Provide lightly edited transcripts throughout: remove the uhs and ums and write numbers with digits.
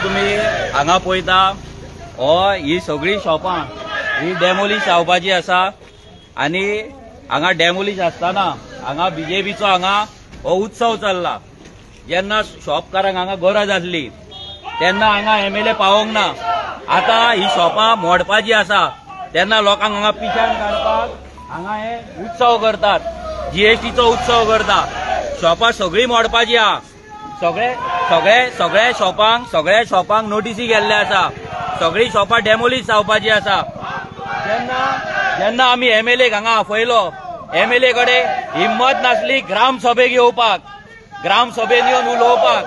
तुमी हांगा पळयता हो ही सगळी शॉपां ही डेमोलिश जावपाची आसा आनी हांगा डेमोलिश आसतना हांगा बीजेपीचो हांगा हो उत्सव चल्ला. जेन्ना शॉपकारांक हांगा गरज आसली तेन्ना हांगा एमएलए पावोंक ना. आतां ही शॉपां मोडपाची आसा तेन्ना लोकांक हांगा पिशान काडपाक हांगा हे उत्सव करतात, जीएसटीचो उत्सव करता. शॉपां सगळीं मोडपाची आहा. सगळे सगळे सगळे शॉपांक सगळ्या शॉपांक नोटीसी गेल्ले आसा. सगळीं शॉपां डेमोलिश जावपाची आसा. जेन्ना जेन्ना आमी एमएलए हांगा आपयलो, एमएलए कडेन हिम्मत नासली ग्रामसभेक येवपाक, ग्रामसभेन येवन उलोवपाक.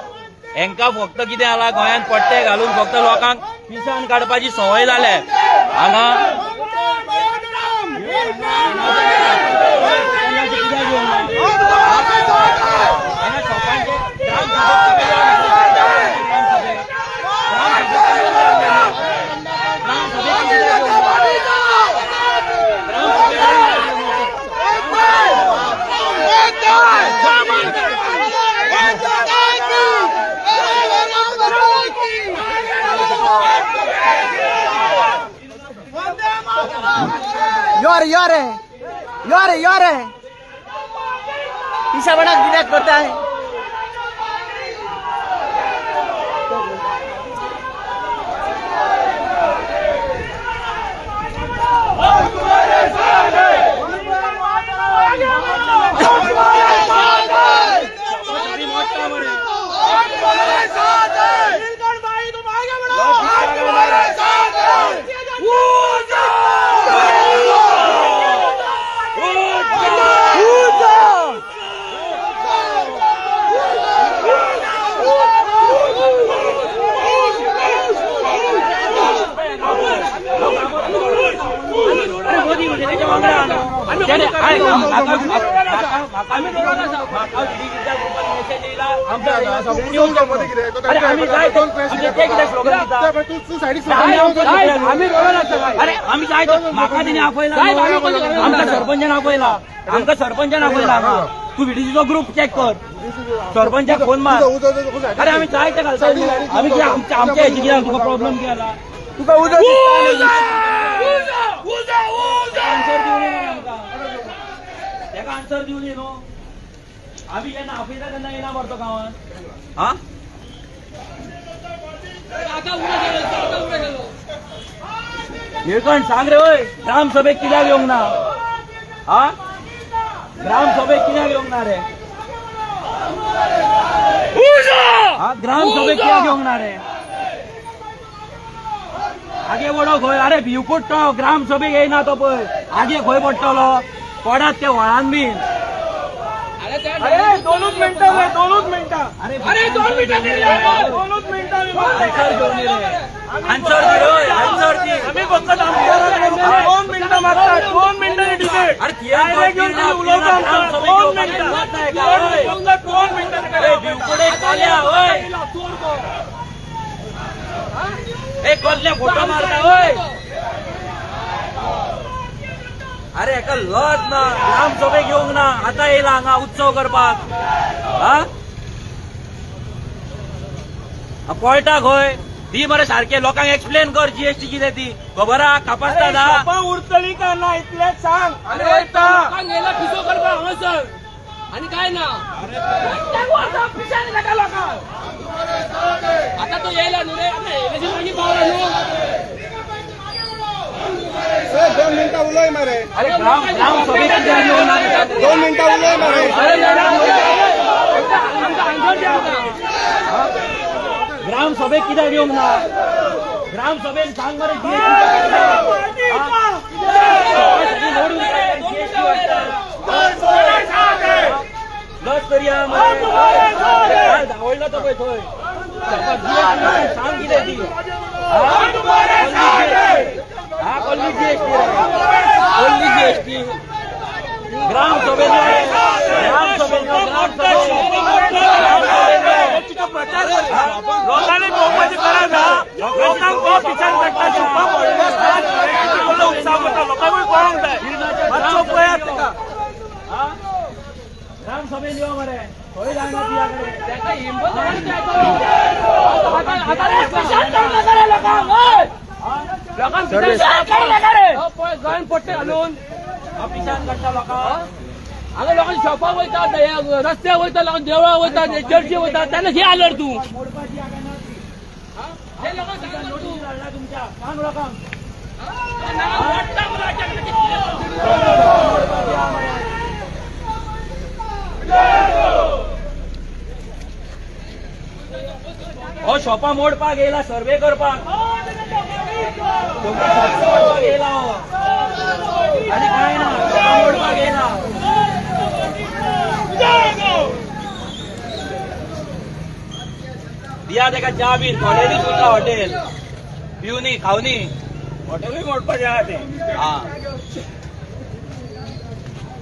हेंकां फक्त कितें जाला, गोंयांत पट्टे घालून फक्त लोकांक पिशान काडपाची संवय जाल्या हांगा. योरे योरे योरे योरे पिसापणाक कित्याक करताय? सरपंचान आपयला, आमकां सरपंचान आपयला. तूं व्हीडीसीचो ग्रुप चॅक कर, सरपंचाक फोन मार. अरे आमी जाय ते घालता. आमी आमच्या हेची कितें तुका प्रॉब्लम कितें जाला? तुका उजो आन्सर दिवनी न्हू आमकां, तेका आन्सर दिवनी न्हू. आमी जेन्ना आपयता तेन्ना येना मरतो गांवांत. हा निळकंठ सांग रे वय, ग्रामसभेक कित्याक येवंक ना? हा ग्रामसभेक कित्याक येवंक ना रे? हा ग्रामसभेक कित्याक येवंक ना रे? आगे वडो खंय? अरे भिवकुट तो ग्रामसभेक येयना तो पळय आगे खंय पडटलो, पडात ते व्हाळान बीन. अरे दोनूच मिनटां रे, दोनूच मिनटां. अरे 2 मिनटां, दोनूच मिनटां. आन्सर दी रे, आन्सर दी. आमी फक्त 2 मिनटां मागता, 2 मिनटांनी डिबेट. अरे कितें उलोवता आमकां 2 मिनटां, 2 मिनटां. भिवकुडे कोल्या वय, एक कसले फोटो मारता वय. अरे एका लज ना, ग्रामसभेक येवंक ना, आतां येयला हांगा उत्सव करपाक. हा पळटा खंय ती मरे सारखे लोकांक एक्सप्लेन कर जीएसटी कितें ती खबर आहा. कापास्ता शॉपां उरतली काय ना इतलें सांग. पिसो करपाक हांगासर आनी काय ना पिशान लोकांक. आतां तो येयला न्हू रे, आतां येयल्याचे मागीर पावला न्हू. 2 मिनटां उलय मरे. अरे ग्रामसभेक कित्याक येवंक ना? 2 मिनटां उलय मरे. ग्रामसभेक कित्याक येवंक ना? ग्रामसभेक सांग मरे जीएसटी लज तरी धांवडला तो पळय थंय. सांग कितें ती. हा कसली जीएसटी? कसली जीएसटी? ग्रामसभेन ग्रामसभेन प्रचार लोकांनी पळोवपाची गरज आहा. लोकांक पिशान काडटा, शॉपां व्हडलो उत्साह करता, लोकांकूय कळोंक जाय. मातसो पळयात ताका. ग्राम सभेन यो मरे थंय जायना तुज्या कडेन. ताका हिंमत लोकांक गोंयान पट्टे घालून ऑफिसान काडटा लोकांक. हांगा लोकांक शॉपाक वयता, रस्त्यार वयता, लोकांक देवळां वयता, चर्ची वयता, तेन्ना हे आलर तूं तुमच्या सांग लोकांक. हो शॉपां मोडपाक येयला सर्वे करपाक, मोडपाक येयला हो, आनी कांय ना, शॉपां मोडपाक येयला. दिया तेका च्या बीन थोडे दीस उरला हॉटेल पिवनी खावनी हॉटेलूय मोडपाचें आहा तें.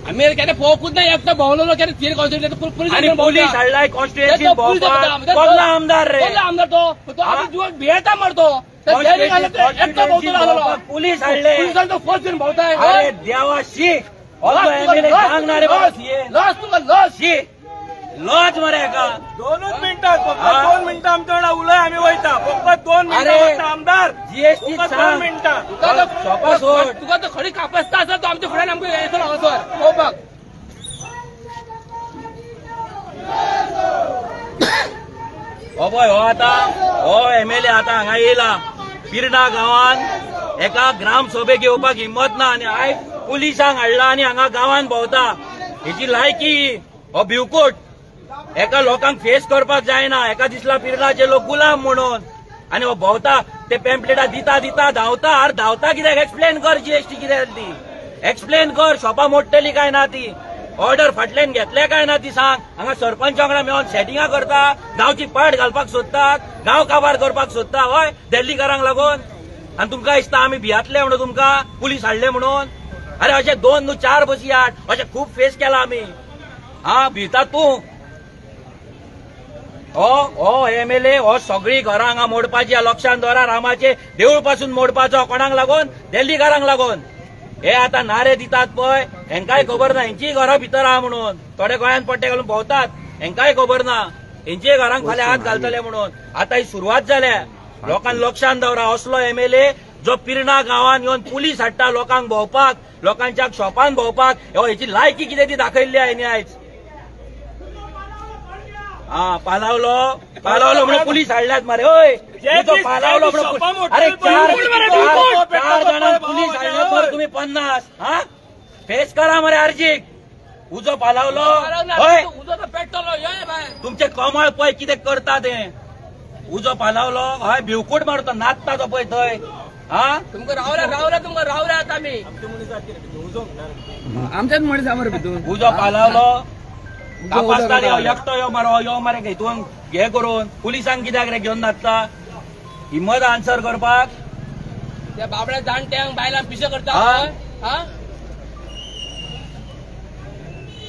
आमी केन्ना पळोवकूच ना, एकटो भोंवलो केन्ना थेर कॉन्स्टिट्युएन्सी पोलीस हाडलाय कॉन्स्टिट्युएन्सी भोंवपाक. कोल्ला आमदार रे, कोल्ला आमदार तो, तो आमी भियेता मरतो. एकटो भोंवतलो पुलीस हाडले, पुलिसान तो फोर्स घेवन भोंवताय. अरे देवा शी, सांगना रे बाबा, लॉस तुका लॉस, शी लॉज मरे हेका. 2 मिनटां फक्त 2 मिनटां आमच्या वांगडा उलय, आमी वयता फक्त 2 मिनटां. आमदार जीएसटी 2 मिनटां शॉपां सोड. तुका तो खरी कापसता आसा तो आमच्या फुड्यान आमकां येतलो हांगासर पळोवपाक. हो पळय हो आतां हो एमएलए आतां हांगा येयला पिर्णा गांवान, एका ग्राम सभेक येवपाक हिम्मत ना आनी आयज पुलिसांक हाडला आनी हांगा गांवान भोंवता. हेची लायकी हो भिवकूट. एका लोकांक फेस करपाक जायना, एका दिसला पिर्णाचे लोक गुलाम म्हणून, आनी हो भोंवता ते पेम्पलेटां दिता दिता धांवता. आर धांवता कित्याक? एक्सप्लेन कर जीएसटी कितें ती, एक्सप्लेन कर शॉपां मोडटली काय ना ती, ऑर्डर फाटल्यान घेतले काय ना ती सांग. हांगा सरपंच वांगडा मेळोन सेटिंगां करता, गांवची पाट घालपाक सोदतात, गांव काबार करपाक सोदता हय दिल्लीकारांक लागून. आनी तुमकां दिसता आमी भियातले म्हणून तुमकां पुलीस हाडले म्हणून? अरे अशे 2 न्हू 4 बसी 8 अशे खूब फेस केला आमी. हा भिता तूं. हो हो एमएलए हो सगळीं घरां हांगा मोडपाची लक्षांत दवरा. रामाचे देवूळ पासून मोडपाचो कोणाक लागून? दिल्लीकारांक लागून. हे आतां नारे दितात पळय, हेंकांय खबर ना हेंचीय घरां भितर आहा म्हणून. थोडे गोंयांत पट्टे घालून भोंवतात, हेंकांय खबर ना हेंचीय घरांक फाल्यां हात घालतले म्हणून. आतां ही सुरवात जाल्या, लोकांक लक्षांत दवरा. असलो एमएलए जो पिर्णा गांवांत येवन पुलीस हाडटा लोकांक भोंवपाक, लोकांच्या शॉपान भोंवपाक, हेची लायकी कितें ती दाखयल्ली आहा हेणी आयज. हा पालावलो पालावलो म्हणून पुलीस हाडल्यात मरे. हय पालावलो म्हणून, अरे 4 जाणांक पुलीस हाडल्यात मरे तुमी 50. हा फेस करा मरे अर्जीक. उजो पालावलो हय, तुमचे कमळ पळय कितें करता तें. उजो पालावलो हय, भिवकूट मारता नाचता तो पळय थंय. हा तुमकां रावल्या रावल्या तुमकां रावल्या आतां आमी आमच्याच मनीस आहा मरे भितून. उजो पालावलो कापासता एकटो यो मारो यो मरे हितून हे करून पुलिसांक कित्याक रे घेवन नाचता? हिम्मत आन्सर करपाक त्या बाबड्या जाणट्यांक बायलांक पिशे करता.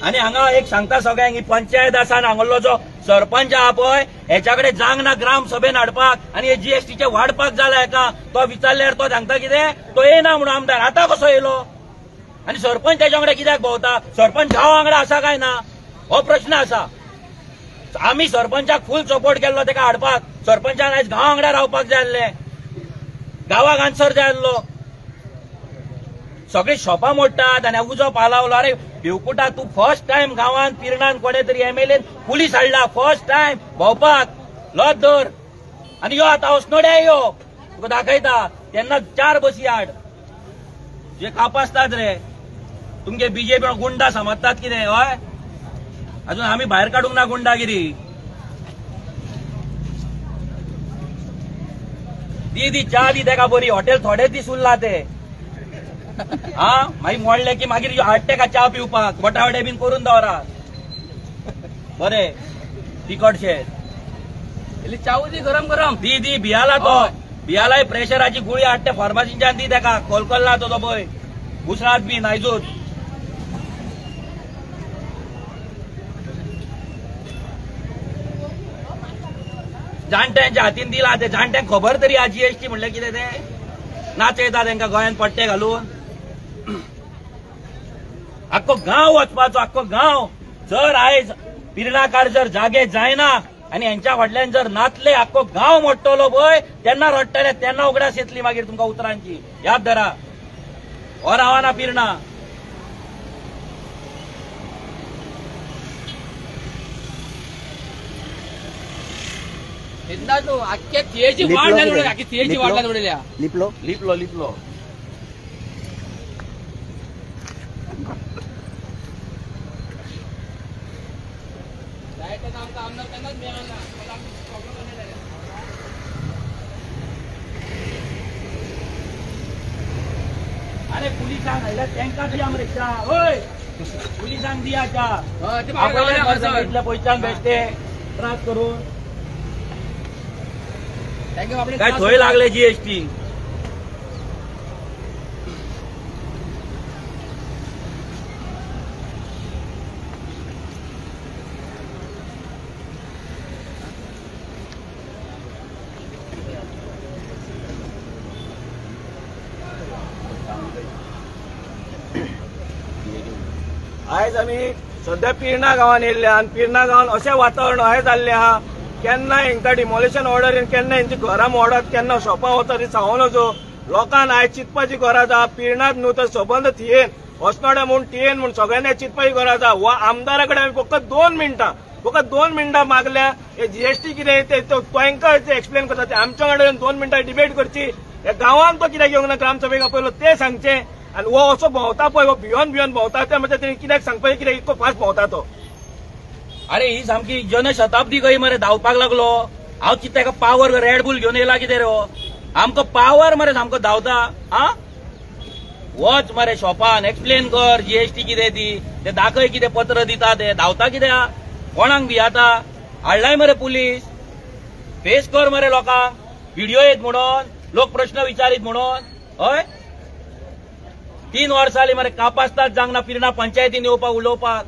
आनी हांगा एक सांगता सगळ्यांक, ही पंचायत आसा आनी हांगलो जो सरपंच आहा पळय हेच्या कडेन जांग ना ग्राम सभेन हाडपाक, आनी हे जीएसटीचे वाडपाक जाला हेका. तो विचारल्यार तो सांगता कितें, तो येना म्हणून आमदार. आतां कसो येयलो? आनी सरपंच तेच्या वांगडा कित्याक भोंवता? सरपंच गांवा वांगडा आसा काय ना हो प्रश्न आसा. आमी सरपंचाक फूल सपोर्ट केल्लो तेका हाडपाक. सरपंचान आयज गांवा वांगडा रावपाक जाय आसलें, गांवाक आन्सर जाय आसलो. सगळीं शॉपां मोडटात आनी उजो पालावलो. अरे भिवकुटा, तूं फर्स्ट टायम गांवांत पिर्णान कोणे तरी एमएलएन पुलीस हाडला फर्स्ट टायम भोंवपाक. लज धर आनी यो आतां अस्नोड्या यो, तुका दाखयता. तेन्ना 4 बसी हाड. जे कापासतात रे तुमगे बीजेपी गुंडा समजतात कितें? हय अजून आमी भायर काडूंक ना गुंडागिरी. दी दी च्या दी तेका बरी. हॉटेल थोडे दीस उरला ते. हा मागीर मोडले की मागीर हाड तेका च्या पिवपाक, बटावडे बीन करून दवरा बरे तिखटशे. चावू दी गरम गरम दी दी. भियाला तो, भियालाय प्रेशराची गुळी हाडटे फार्मासीच्यान दी तेका. कोलकोल्ला तो पळय घुसळात बीन आयजूच. जाणट्यांच्या हातीन दिला ते जाणट्यांक खबर तरी आहा जीएसटी म्हणल्यार कितें तें? नाचयता तेंकां गोंयांत पट्टे घालून. आख्खो गांव वचपाचो, आख्खो गांव. जर आयज पिर्णाकार जर जागे जायना आनी हेंच्या फाटल्यान जर नाचले आख्खो गांव मोडटलो पळय तेन्ना रडटले, तेन्ना उगडास येतली मागीर तुमकां उतरांची. याद धरा, हो रावना पिर्णा. लिपलो लिपलो लिपलो. अरे पुलिसांक हाडल्या तेंकां दिया मरे च्या, हय पुलिसांक दिया च्या, इतल्या पयशान बेश्टे त्रास करून काय थंय लागले जीएसटी. आयज आमी सद्या पिर्णा गांवान येयल्ले आनी पिर्णा गांवान अशें वातावरण अशें जाल्लें आहा, केन्ना हेंकां डिमॉलिशन ऑर्डर येवन केन्ना हेंची घरां मोडत केन्ना शॉपां वचत हें सांगून वचो. लोकांक आयज चिंतपाची गरज आहा. पिर्णात न्हू तर सबंद थियेन अस्नोड्या म्हूण टियेन म्हूण सगळ्यांनी चिंतपाची गरज आहा. हो आमदारा कडेन आमी फकत 2 मिनटां फकत 2 मिनटां मागल्या हे जीएसटी कितें ते तांकां एक्सप्लेन करता, ते आमच्या कडेन 2 मिनटां डिबेट करची. ह्या गांवांत तो कित्याक येवंक ना ग्रामसभेक आपयलो तें सांगचें. आनी हो असो भोंवता पळय, हो भियोन भियोन भोंवता ते म्हणजे तेणी कित्याक सांगपाचें कित्याक इतको फास्ट भोंवता तो. अरे ही सामकी जनशताब्दी खंय मरे धांवपाक लागलो. हांव चिंता एका पावर रेड बुल घेवन येयला कितें रे हो, आमकां पावर मरे सामको धांवता. आ वच मरे शॉपान एक्सप्लेन कर जीएसटी कितें ती, ते दाखय कितें पत्र दिता ते, धांवता कितें कोणाक भियाता. हाडलाय मरे पुलीस, फेस कर मरे लोकांक, व्हिडिओ येत म्हणून लोक प्रश्न विचारीत म्हणून. हय 3 वर्सां जालीं मरे कापास्ताद जावंक ना पिर्णा पंचायतीन येवपाक उलोवपाक.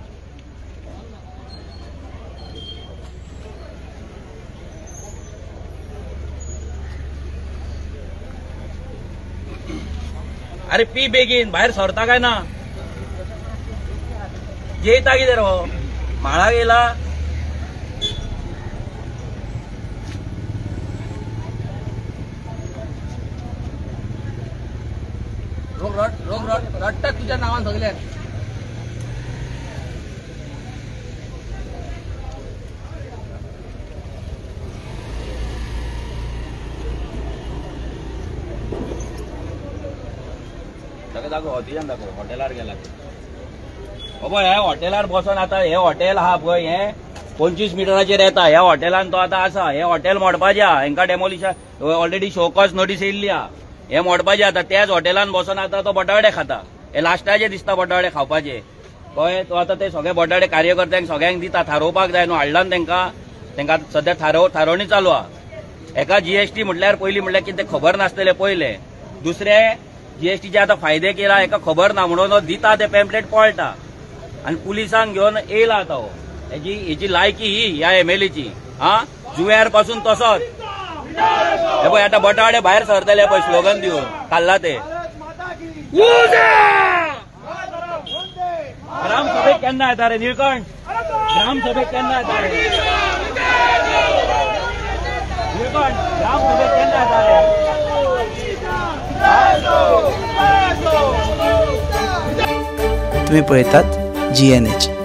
अरे पी बेगीन भायर सरता काय ना, जेयता कितें रे म्हाळा गेला. लोक रडटात तुझ्या नावान सगळे. दाखव हॉटेलान दाखव, हॉटेलार गेला हो पळय. ह्या हॉटेलार बसोन आतां हे हॉटेल आहा पळय, हे 25 मिटराचेर येता. ह्या हॉटेलान तो आतां आसा. हे हॉटेल मोडपाचें आहा, हेंकां डेमोलिशन ऑलरेडी शोकॉज नोटीस येयल्ली आहा. हे मोडपाचें आतां त्याच हॉटेलान बसोन आतां तो बटाटे खाता. हे लास्टाचे दिसता बटाटे खावपाचे कळ्ळें. तो आतां ते सगळे बटाटे कार्यकर्त्यांक सगळ्यांक दिता, थारोवपाक जाय न्हू. हाडला न्हू तेंकां, तेंकां सद्या थारोवणी चालू आहा. एका जीएसटी म्हटल्यार पयलीं म्हटल्यार कितें खबर नासतलें पयलें, दुसरें जीएसटीचे आतां फायदे केला एका खबर ना म्हणून दिता ते पॅम्पलेट पळटा आनी पुलिसांक घेवन येयला आतां हो. हेजी लायकी ही ह्या एमएलएची. आ जुव्यार पासून तसोच हे पळय आतां बटाटे भायर सरतले पळय स्लोगन दिवन खाल्ला ते. ग्रामसभेक केन्ना येता रे निळकंठ, ग्रामसभेक केन्ना येता रे निळकंठ, ग्रामसभेक केन्ना येता रे? तुम्ही पळयतात GNH.